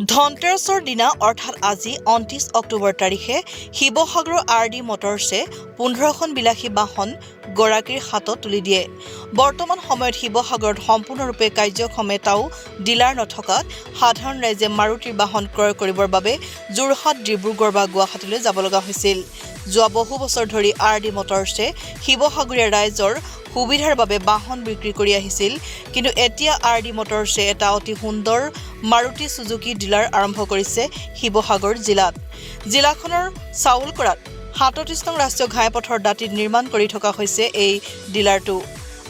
ধনতেৰছৰ দিনা, অৰ্থাৎ আজি 29 অক্টোবৰ তাৰিখে শিৱসাগৰৰ আৰ ডি মটৰ্ছে 15খন বিলাসী বাহন গৰাকীৰ হাতত তুলি দিয়ে। বৰ্তমান সময়ত শিৱসাগৰত সম্পূৰ্ণৰূপে কাৰ্যক্ষম এটাও ডিলাৰ নথকাত সাধাৰণ ৰাইজে মাৰুতিৰ বাহন ক্ৰয় কৰিবৰ বাবে যোৰহাট, ডিব্ৰুগড় বা গুৱাহাটীলৈ যাব লগা হৈছিল। যোৱা বহু বছৰ ধৰি আৰ ডি মটৰ্ছে শিৱসাগৰীয়া ৰাইজৰ সুবিধাৰ বাবে বাহন বিক্ৰী কৰি আহিছিল। কিন্তু এতিয়া আৰ ডি মটৰ্ছে এটা অতি সুন্দৰ মাৰুতি চুজুকি ডিলাৰ আৰম্ভ কৰিছে শিৱসাগৰ জিলাত। জিলাখনৰ চাউলকৰাত 37 নং ৰাষ্ট্ৰীয় ঘাইপথৰ দাঁতিত নিৰ্মাণ কৰি থকা হৈছে এই ডিলাৰটো।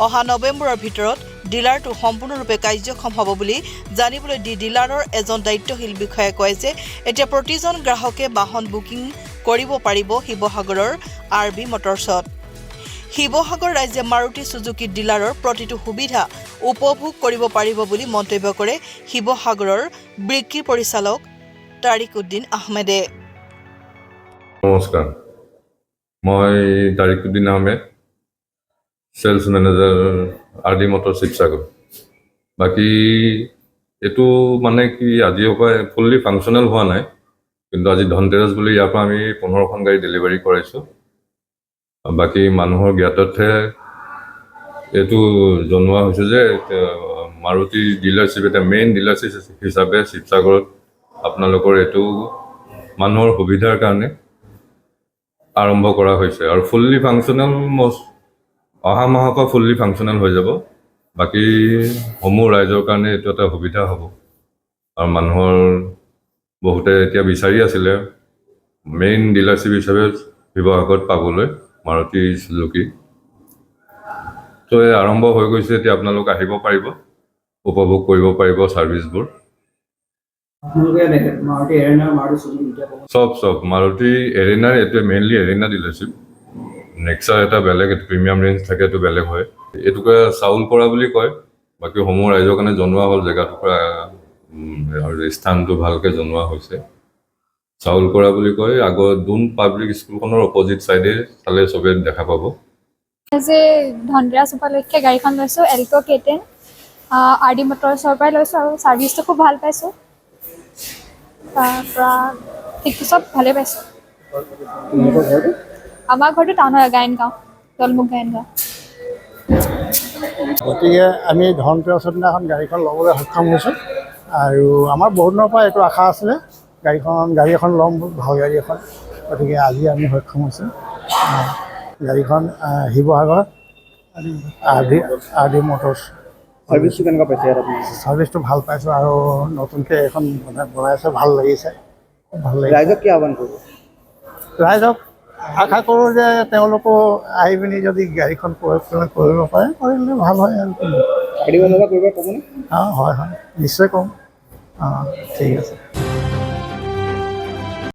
অহা নৱেম্বৰৰ ভিতৰত ডিলাৰটো সম্পূৰ্ণৰূপে কাৰ্যক্ষম হ'ব বুলি জানিবলৈ দি ডিলাৰৰ এজন দায়িত্বশীল বিষয়াই কয় যে এতিয়া প্ৰতিজন গ্ৰাহকে বাহন বুকিং কৰিব পাৰিব শিৱসাগৰৰ আৰ বি মটৰ্ছত। শিৱসাগৰ ৰাইজে মাৰুতি চুজুকি ডিলাৰৰ প্ৰতিটো সুবিধা উপভোগ কৰিব পাৰিব বুলি মন্তব্য কৰে শিৱসাগৰৰ বিক্ৰী পৰিচালক তাৰিক উদ্দিন আহমেদে। নমস্কাৰ, মই Tariquddin Ahmed, sales manager, R D motor, Sivasagar. বাকী এইটো মানে কি, আজিৰ পৰা ফুল্লি ফাংচনেল হোৱা নাই, কিন্তু আজি ধনতেৰছ বুলি ইয়াৰ পৰা আমি 15খন গাড়ী ডেলিভাৰী কৰাইছোঁ। বাকী মানুহৰ জ্ঞাতাৰ্থে এইটো জনোৱা হৈছে যে মাৰুতি ডিলাৰশ্বিপ এটা মেইন ডিলাৰশ্বিপ হিচাপে শিৱসাগৰত আপোনালোকৰ এইটো মানুহৰ সুবিধাৰ কাৰণে আৰম্ভ কৰা হৈছে আৰু ফুল্লি ফাংচনেল অহা মাহৰ পৰা ফুল্লি ফাংচনেল হৈ যাব। বাকী সমূহ ৰাইজৰ কাৰণে এইটো এটা সুবিধা হ'ব আৰু মানুহৰ বহুতে এতিয়া বিচাৰি আছিলে মেইন ডিলাৰশ্বিপ হিচাপে শিৱসাগৰত পাবলৈ মাৰুতি চুজুকি। ত' এই আৰম্ভ হৈ গৈছে। এতিয়া আপোনালোক আহিব পাৰিব, উপভোগ কৰিব পাৰিব ছাৰ্ভিচবোৰ। আপোনালোকে মাৰুতি এৰেনা, মাৰুতি চুজুকি দুটা পাব? চব চব মাৰুতি এৰেনাৰ, এইটোৱে মেইনলি এৰেনা ডিলাৰশ্বিপ। নেক্সা এটা বেলেগ, এইটো প্ৰিমিয়াম ৰেঞ্জ থাকে, এইটো বেলেগ হয়। এইটোকে চাউল কৰা বুলি কয়। বাকী সমূহ ৰাইজৰ কাৰণে জনোৱা হ'ল জেগাটুকুৰা আৰু স্থানটো ভালকৈ জনোৱা হৈছে। চাউল কৰা বুলি কয়। আগৰ দুন পাব্লিক স্কুলখনৰ অপজিট চাইডে চালে চবে দেখা পাব। যে ধনতেৰাছ উপলক্ষে গাড়ীখন লৈছোঁ, এল্ট' কে 10, আৰ ডি মটৰ্ছৰ পৰাই লৈছোঁ আৰু ছাৰ্ভিচটো খুব ভাল পাইছোঁ। তাৰপৰা ঠিকটো চব ভালেই পাইছোঁ। তোমালোকৰ ঘৰটো? আমাৰ ঘৰটো টাউনৰ গায়ন গাঁও, দলমুখ গায়ন গাঁও। গতিকে আমি ধনতেৰছৰ দিনাখন গাড়ীখন ল'বলৈ সক্ষম হৈছোঁ আৰু আমাৰ বহুত দিনৰ পৰা এইটো আশা আছিলে, গাড়ী এখন ল'ম, ভাল গাড়ী এখন। গতিকে আজি আমি সক্ষম হৈছোঁ। গাড়ীখন শিৱসাগৰ আৰ ডি মটৰ্ছ। ছাৰ্ভিচটো কেনেকুৱা পাইছে ইয়াত আপুনি? ছাৰ্ভিচটো ভাল পাইছোঁ আৰু নতুনকৈ এখন বনাইছে, ভাল লাগিছে, খুব ভাল লাগিছে। ৰাইজক কি আহ্বান কৰিব? ৰাইজক আশা কৰোঁ যে তেওঁলোকো আহি পিনি যদি গাড়ীখন ক্ৰয় কৰিব পাৰে, কৰিলে ভাল হয় আৰু কি। গাড়ী বন্ধ কৰিব ক'বনে? অঁ, হয় হয়, নিশ্চয় ক'ম। অঁ, ঠিক আছে।